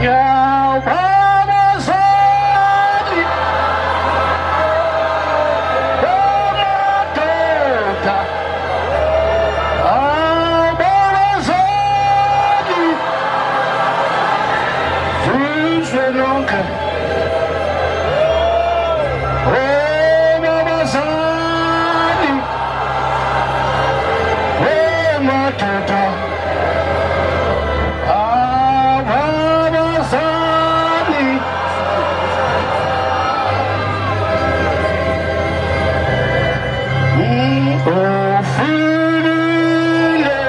Ngiyababazali amadoda ababazali zizwe lonke obabazali emadoda ababazali ufikile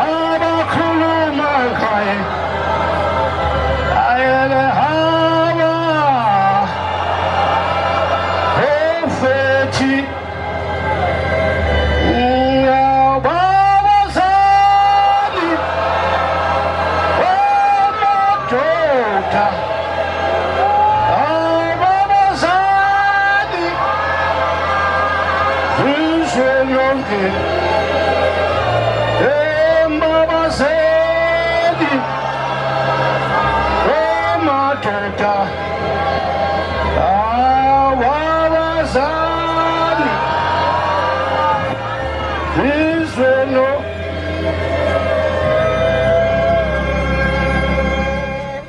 abakhuluma ngaye ayele haba ofethi Ngiyababazali amadoda ababazali izwe lonke embabazeli amadoda Awabazali izwe lo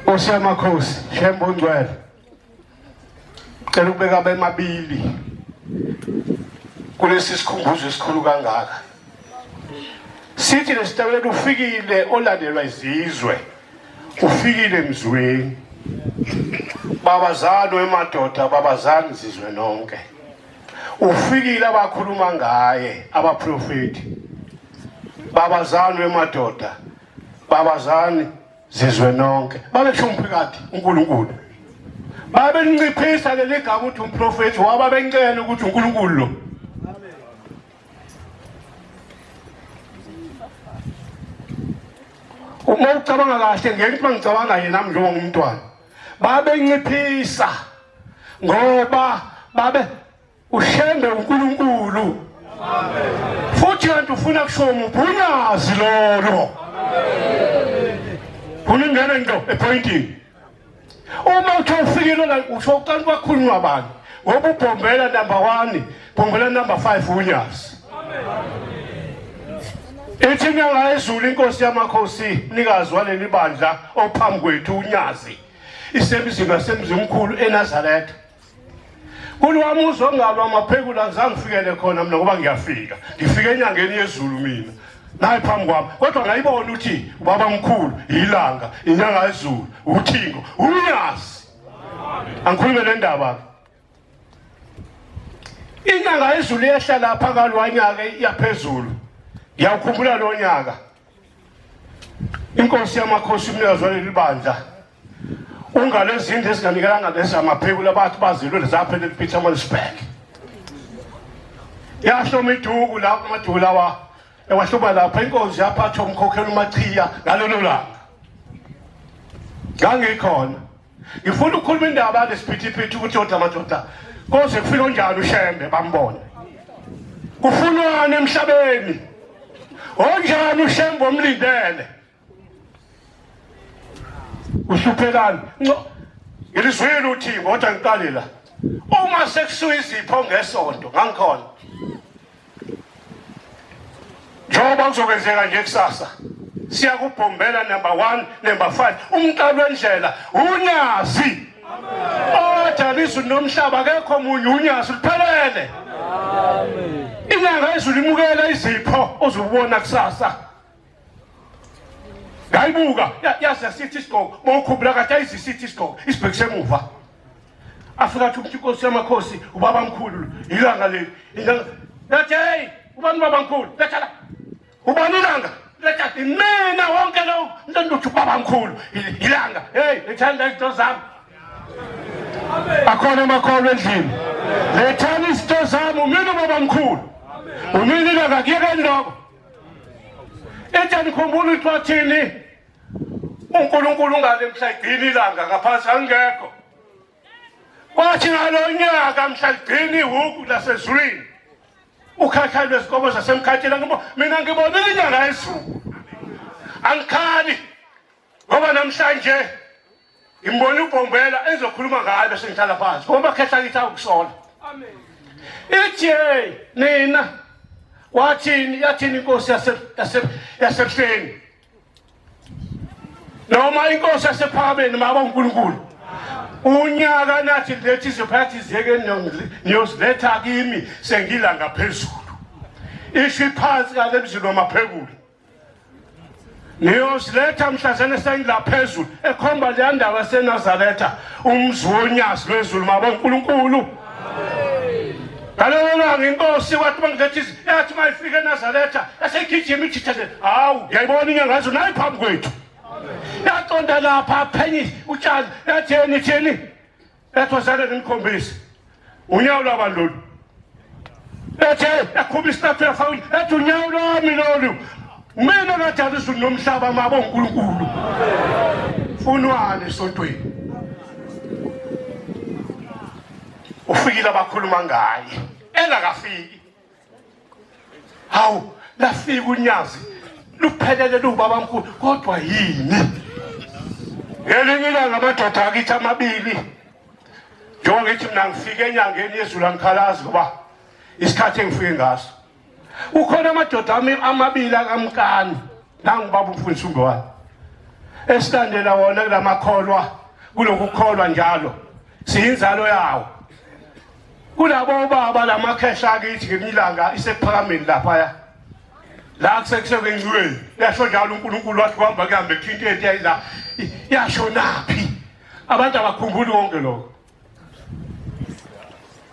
Nkosi yamakhosi Shembe ongcwele cela ukubeka abemabili kulesi sikhumbuzo esikhulu kangaka sithi lesitabelelo ufikile olandelwa izizwe ufikile emzweni babazani wemadoda babazani zizwe nonke ufikile abakhuluma ngaye abaprofeti babazani wemadoda babazani zizwe nonke babesho umphakathi uNkulunkulu babelinciphisa leli gama ukuthi umprofeti wababencela ukuthi uNkulunkulu lo Uma ucabanga kahle ngeke uma ngicabanga yena nami njengoba ngumntwana babenciphisa ngoba babe ushembe uNkulunkulu futhi kanti ufuna kusho muphi unyazi lolo funa ingene ngqo epointini uma uthe ufikile la usho uqala kwakhulunywa abantu ngoba ubhombela number 1 bhombela number 5 unyazi ithi inyanga yezulu inkosi yamakhosi mnikazi waleli bandla ophambi kwethu unyazi isemzini wasemzimkhulu eNazaretha Kulwami uzongalwa amaphekula angizange ngifikele khona mina ngoba ngiyafika ngifike enyangeni yezulu mina nayi phambi kwami kodwa ngayibona ukuthi ubaba mkhulu ilanga inyanga yezulu uthingo unyazi angikhulume le ndaba ke inyanga yezulu yehla lapha kalwanyaka yaphezulu ngiyawukhumbula lo nyaka Inkosi yamakhosi umnikazi waleli bandla ungalezindlu ezinganikelanga lezi amaphekula abathi bazilwe lezaphela ePietermaritzburg yahloma iduku la amaduku lawa ewahloma lapha inkonzo yaphathwa umkhokheli uMachiya ngalelo langa ngangikhona ngifuna ukukhuluma indaba yalesiphithiphithi ukuthi oda madoda koze kufike onjani ushembe bambone kufunwani emhlabeni onjani ushembe omlindele uhluphelani nco ngilizwile uthi kodwa ngiqale la uma sekusuka izipho ngesonto ngangikhona njengoba kuzokwenzeka nje kusasa siyakubhombela number 1 number 5 umqalo wendlela unyazi odala izulu nomhlaba akekho munye unyazi luphelele inyanga izulu imukela izipho ozobona kusasa ngayibuka yazi yasithi isigqoko bowukhumbula kahle ayizisithi isigqoko isibhekise emuva afika athi ukuthi inkosi yamakhosi ubaba mkhulu ilanga leli ilanga yathi hey ubani ubaba mkhulu letha la ubani ilanga letha imina wonke lo nto uthi ubaba mkhulu ilanga hey lethani izinto zami akhona amakholwa endlini lethani izinto zami umina ubaba mkhulu umina ilanga kuyekeni lokho Ethi anikhumbula ukuthi wathini uNkulunkulu ungale mhla igcina ilanga ngaphansi angekho. Kwathi ngalo nyaka mhla ligcina ihuku lasezulwini ukhakhayi lwezinkomo zasemkhathini mina ngibonile inyanga yezulu angikhali ngoba Namhlanje ngimbona uBhombela engizokhuluma ngayo bese ngihlala phansi ngoba khehla kithi awukusola. Amen. Ithi hey nina wathini yathini inkosi yase yasebuhleni noma inkosi yasephakameni maba uNkulunkulu unyaka nathi lethi izophathi ziyeke niyoziletha kimi sengila ngaphezulu isho iphansi kale mzini wamaphekula niyoziletha mhlazane sengila phezulu ekhomba leya ndawo yaseNazaretha umzi wonyazi lwezulu maba uNkulunkulu ngalelo langa inkosi wathi mangiletha yathi uma ifika eNazaretha yaseyigijima ithithe hawu ngiyayibona inyanga yezu nayi phambi kwethu yaqonda lapha aphenye utshani yatheni theni Ethosane ngimkhombise. Unyawo lwabani lolu? Ethe yakhomba isithathu yafaka ethi unyawo lwami lolu. Mina ngadala izulu nomhlaba mabo uNkulunkulu. Funwani esontweni. Ufikile abakhuluma ngaye. Engakafiki. Hawu, lafika unyazi luphelele luwubaba mkhulu kodwa yini? Ngelinye ilanga amadoda akithi amabili njengoba ngithi mina ngifike enyangeni yezulu angikhalazi ngoba isikhathi engifike ngaso kukhona amadoda amabili akamkani nangubaba umfundisi uMbewani esilandela wona kulamakholwa kulokukholwa njalo siyinzalo yawo kulabo baba lamakhehla akithi ngelinye ilanga isekuphakameni laphaya la kusekusekuncweni yasho njalo uNkulunkulu wathi kuhamba kuhambe kuthinta into yayila yashonaphi abantu abakhumbuli konke lokho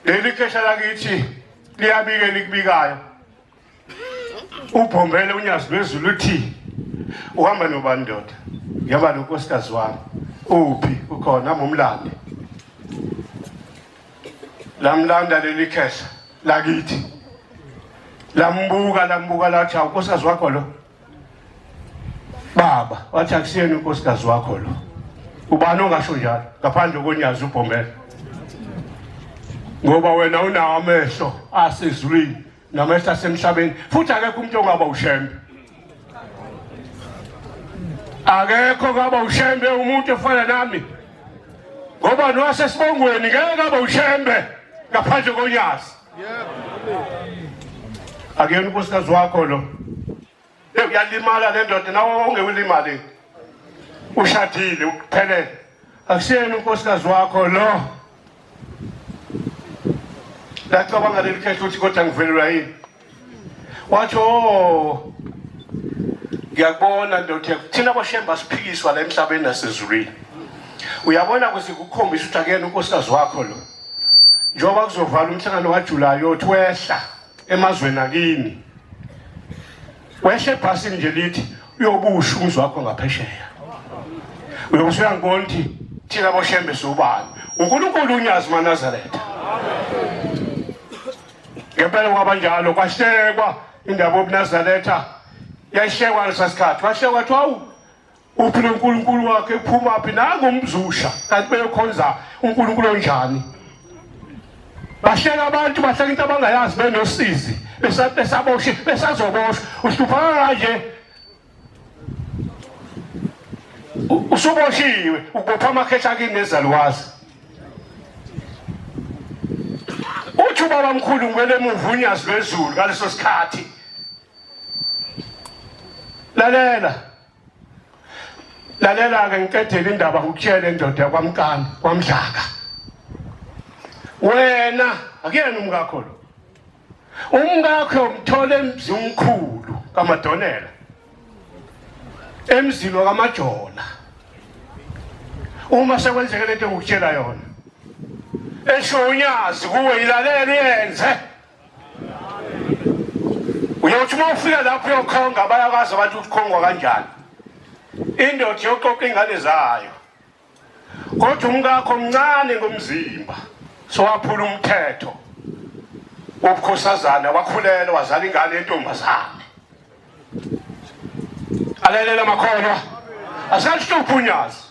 leli khehla lakithi liyabike likubikayo Ubhombele unyazi lwezulu uthi uhamba nobani ndoda? Ngihamba nonkosikazi wami. Uphi? Ukhona momlande. Lamlanda leli khehla lakithi. Lambuka lambuka lathi awunkosikazi wakho lo. Baba wathi akusiyena unkosikazi wakho lo. Ubani ongasho njalo ngaphandle konyazi ubhombele. Ngoba wena unawo amehlo asezulwini namehlo asemhlabeni futhi akekho umuntu ongaba ushembe akekho ngaba ushembe umuntu ofana nami ngoba nowasesibongweni ngeke abe ushembe ngaphandle konyazi akuyena unkosikazi wakho lo uyalimala le ndoda nawe ungewulimali ushadile uphelele akusiyena unkosikazi wakho lo lacabanga leli khehla ukuthi kodwa ngivelelwa yini wathi oh ngiyakubona ndoda thina boshemba siphikiswa la emhlabeni nasezulwini uyabona kuze kukhombisa ukuthi akuyena unkosikazi wakho lo njengoba kuzovala umhlangano kaJulayi yothi wehla emazweni akini wehle ebhasini nje lithi uyobusha umzi wakho ngaphesheya uyobe usuyangibona ukuthi thina boshembe siwubani uNkulunkulu unyazi maNazaretha ngempela kwabanjalo kwahlekwa indaba yobuNazaretha yayihlekwa ngalesa sikhathi kwahlekwa kuthiwa awu Uphi lo nkulunkulu wakhe uphumaphi nangu umzusha kanti beyokhonza uNkulunkulu onjani? Bahleka abantu bahleka into abangayazi benosizi besaboshi besazoboshwa uhluphaka kanje usuboshiwe ubopha amakhehla kini nezalukazi uthi ubaba mkhulu ngibele emuva unyazi lwezulu ngaleso sikhathi lalela lalela-ke ngiqedele indaba ngikutshele indoda yakwamkani kwamdlaka wena akuyena umkakho lo umkakho umthole emzini omkhulu kamadonela emzini wakamajola uma sekwenzeke lento engikutshela yona esho unyazi kuwe ilalele uyenze Uyothi uma ufika lapho uyokhonga bayakwazi abantu ukuthi khongwa kanjani. Indoda iyoqoqa ingane zayo. Kodwa umkakho mncane ngomzimba. So waphula umthetho wobukhosazana wakhulelwa wazala ingane yentombazane. Alalela makholwa. Asahluphi unyazi.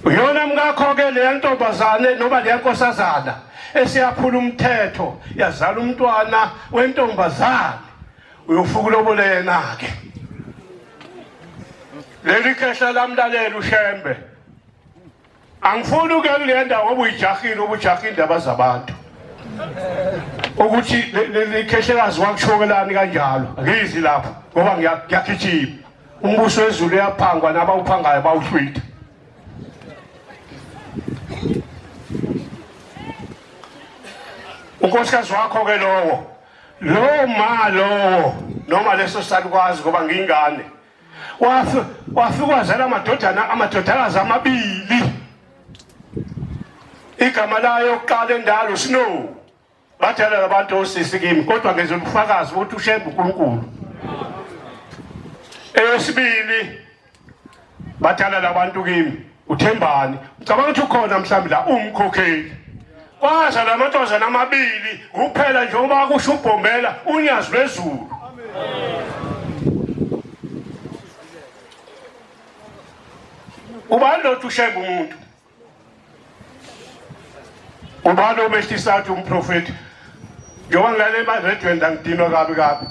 Uyona mkakho-ke leya ntombazane noma leya nkosazana esiyaphula umthetho yazala umntwana wentombazane uyofuka ulobole yena-ke. Leli khehla lamlalela uShembe. Angifuni ukuya kule ndawo ngoba uyijahile ubujaha indaba zabantu. Ukuthi leli khehlekazi wakushokelani kanjalo. Angizi lapho ngoba ngiyagijima. Umbuso wezulu uyaphangwa nabawuphangayo bawuhlwitha. Unkosikazi wakho ke lowo. Lo ma lowo noma leso salukwazi ngoba ngiyingane. Wafika wazala amadodana amadodakazi amabili. Igama layo yokuqala endalo Snow. Badala labantu osisi kimi kodwa ngezwe ubufakazi ukuthi uShembe uNkulunkulu. Eyesibili badala labantu kimi uThembani. Ngicabanga ukuthi ukhona mhlawumbe la umkhokheli. Kwaza lamantombazana amabili kuphela njengoba kusho uBhombela unyazi lwezulu. Ubani lo uShembe umuntu? Ubani omehlisa athi umprofethi? Njengoba ngilale emaredweni la ngidinwa kabi kabi.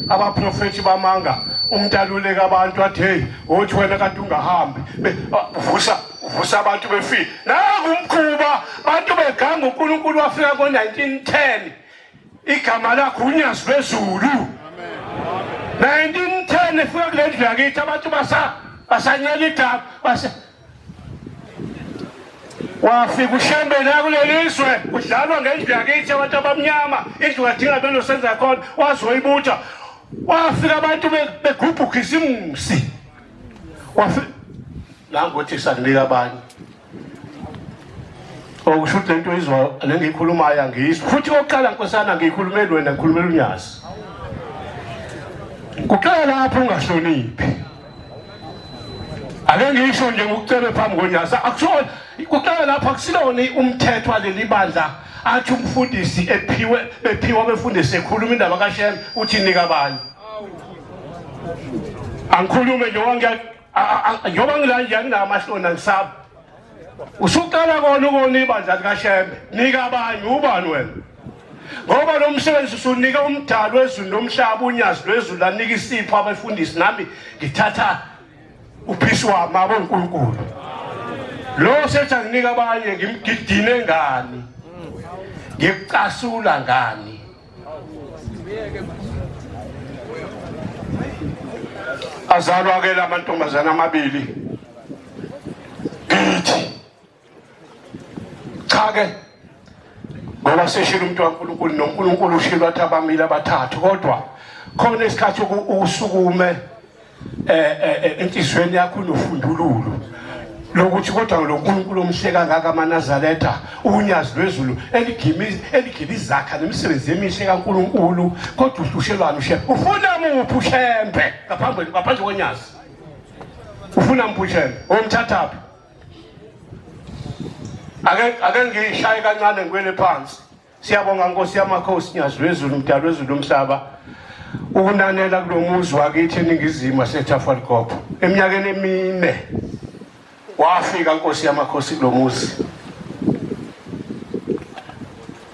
Abaprofethi bamanga umuntu aluleka abantu athi hey wothi wena kade ungahambi uvusa uvusa abantu befile. Nangu umkhuba abantu beganga uNkulunkulu wafika ngo-1910 igama lakho unyazi lwezulu. 1910 efika kule ndlu yakithi abantu basa basanyela igama base Wafika uShembe la kuleli zwe kudlalwa ngendlu yakithi abantu abamnyama indlu kadinga benosenza khona wazoyibutha wafika abantu begubhu khisimusi wafika nangothi sakunika abanye okusho ukuthi lento izwa lengiyikhulumayo angiyizwa futhi okokuqala nkosana ngiyikhulumeli wena ngikhulumela unyazi kuqala lapho ungahloniphi Ake ngisho nje ngokucebe phambi konyazi akusona kuqala lapha akusilona umthetho waleli bandla athi umfundisi ephiwe bephiwa abefundisi ekhuluma indaba kaShembe uthi nika abanye angikhulume njengoba ngiya njengoba ngila nje anginamahloni angisaba Usuqala kona ukona ibandla likaShembe, nika abanye ubani wena? Ngoba lo msebenzi usunika umdali wezulu nomhlaba unyazi lwezulu lanika isipho abefundisi nami ngithatha uphisi wami abo uNkulunkulu. Lo sethi anginika abanye ngimgidine ngani? Ngikucasula ngani? Azalwa ke lamantombazana amabili ngithi cha ke ngoba seshilo umuntu kaNkulunkulu noNkulunkulu ushilo athi abamile abathathu kodwa khona isikhathi usukume eh, eh, eh enhlizweni yakho unofundululo lokuthi kodwa lo nkulunkulu omhle kangaka amaNazaretha unyazi lwezulu eligimi eligila izakha nemisebenzi emihle kaNkulunkulu kodwa uhlushelwani ushembe ufuna muphi ushembe ngaphambi ngaphandle konyazi ufuna muphi ushembe omthathaphi ake ake ngishaye kancane ngiwele phansi Siyabonga Nkosi yamakhosi Nyazi lwezulu mdali wezulu umhlaba ukunanela kulomuzi wakithi eningizimu waseTafalkop eminyakeni emine wafika Nkosi yamakhosi kulomuzi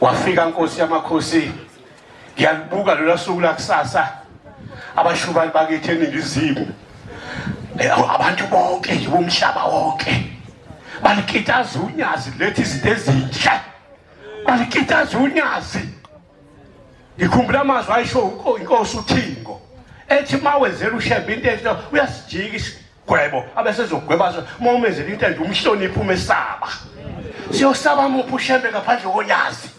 wafika Nkosi yamakhosi ngiyalibuka lolu suku lakusasa abashubali bakithi eningizimu eh, abantu bonke nje bomhlaba wonke balikitaza unyazi lethi izinto ezinhle balikitaza unyazi ngikhumbula amazwi ayisho inkosi uthingo ethi uma wenzela ushembe into enhle uyasijika isigwebo abesezogweba uma umenzela into enhle umhloniphe umesaba siyosaba muphi ushembe ngaphandle konyazi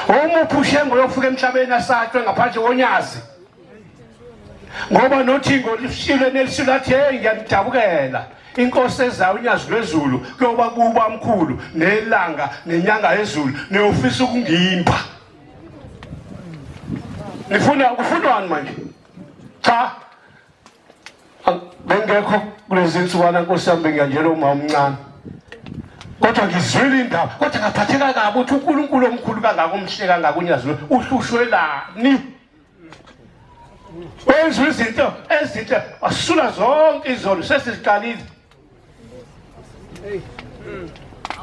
omuphi ushembe uyofika emhlabeni asatshwe ngaphandle konyazi ngoba nothingo lishilo nelishilo athi hey ngiyamdabukela inkosi ezayo unyazi lwezulu kuyoba kuba mkhulu nelanga nenyanga yezulu niyofisa ukungimba nifuna kufunwani manje cha bengekho kulezi nsukwana nkosi yami bengiyanjela uma omncane kodwa ngizwile indaba kodwa ngaphatheka kabi ukuthi uNkulunkulu omkhulu kangaka omhle kangaka unyazi uhlushwelani wenza izinto ezinhle wasula zonke izono sesiziqalile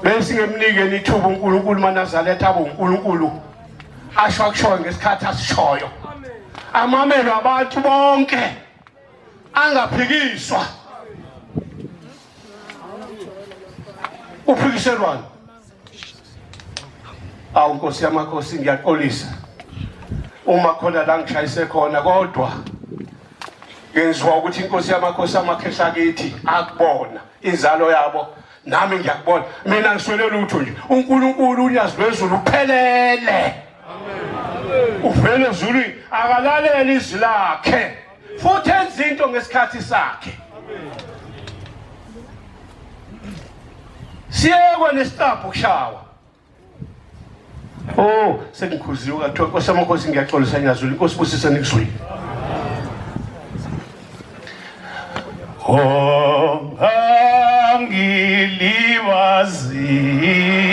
besingemnikeni ithuba uNkulunkulu manazaretha abe uNkulunkulu asho akushoyo ngesikhathi asishoyo amamelwe abantu bonke. Angaphikiswa. Uphikiselwani? Awu Nkosi yamakhosi, ngiyaxolisa uma khona la ngishayise khona, kodwa ngenziwa ukuthi inkosi yamakhosi amakhehla kithi akubona inzalo yabo, nami ngiyakubona. Mina ngiswele lutho nje. UNkulunkulu unyazi lwezulu uphelele, uvele ezulwini, akalalele izwi lakhe futhi enza into ngesikhathi sakhe. Siyekwe nesicabha ukushawa. Oh, sengikhuziwe kathiwa Nkosi yamakhosi, ngiyaxolisa ngiyazula. Inkosi busise nikuzwile. Ongangilibazisi.